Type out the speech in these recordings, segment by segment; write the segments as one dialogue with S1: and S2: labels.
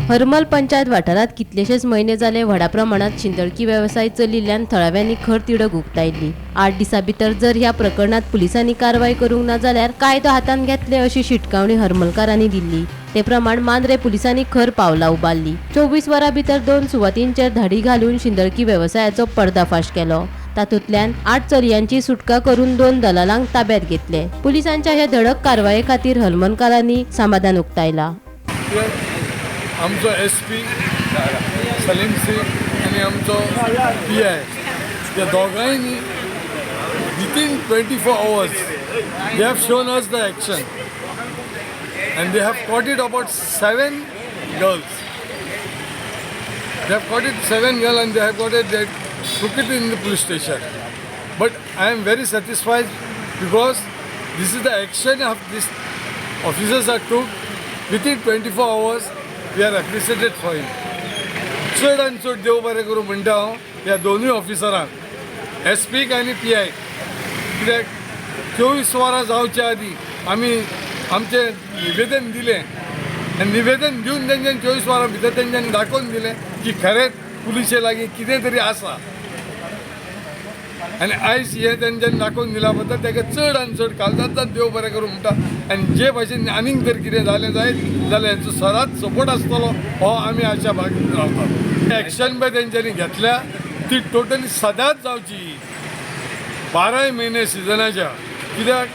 S1: हरमल पंचायत वाठारांत कितलेशेच म्हयने जाले व्हडा प्रमाणात शिंदळकी वेवसाय चलिल्ल्यान थळाव्यांनी खर तिडक उक्तायल्ली. 8 दिसां भितर जर ह्या प्रकरणात पुलिसांनी कारवाय करूंक ना जाल्यार कायदो हातांत घेतले अशी शिटकावणी हरमलकारांनी दिल्ली. ते प्रमाण मांद्रे पुलिसांनी खर पावलां उबारली. 24 वरां भितर 2 सुवातींचेर धाडी घालून शिंदळकी वेवसायाचो पर्दाफाश केलो. तातूंतल्यान 8 चलयांची सुटका करून 2 दलालांक ताब्यात घेतले. पुलिसांच्या हे धडक कारवाये खातीर हरमलकारांनी समाधान उक्तायला.
S2: आमचो एस पी सलीम सिंग आनी आमचो पी I त्या दोगांयनी within 24 hours they have shown us the action and they have caught it about 7 girls. They have caught it 7 girls and they have got it, they took it in the police station. But I am very satisfied because this is the action of this officers are took within 24 hours. We are appreciated for him. चड आनी चड देव बरें करूं म्हणटा हांव ह्या दोनूय ऑफिसरांक, एस पीक आनी पी आयक, कित्याक 24 वरां जावच्या आदीं आमी आमचें निवेदन दिलें आनी निवेदन दिवन तेंच्यांनी 24 वरां भितर तेंच्यांनी दाखोवन दिलें की खरेंच पुलिसे लागीं कितें तरी आसा. आनी आयज हें तेंच्यांनी दाखोवन दिल्या बद्दल ताका चड आनी चड काळजांतल्यान देव बरें करूं म्हणटा. आनी जे भाशेन आनीक जर कितें जालें जायत जाल्यार हेंचो सदांच सपोर्ट आसतलो हो आमी आशा बाळगीत रावतात. एक्शन पळय तेंच्यांनी घेतल्या ती टोटली सदांच जावची, 12 म्हयने सिजनाच्या, कित्याक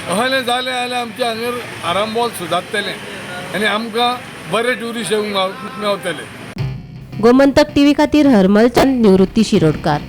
S2: अहलें जालें जाल्यार आमचें हांगर आरांबोल सुदारतलें आनी आमकां बरे ट्युरिस्ट येवंक मेवतले.
S1: गोमंतक टीव्ही खातीर हरमलच्यान निवृत्ती शिरोडकार.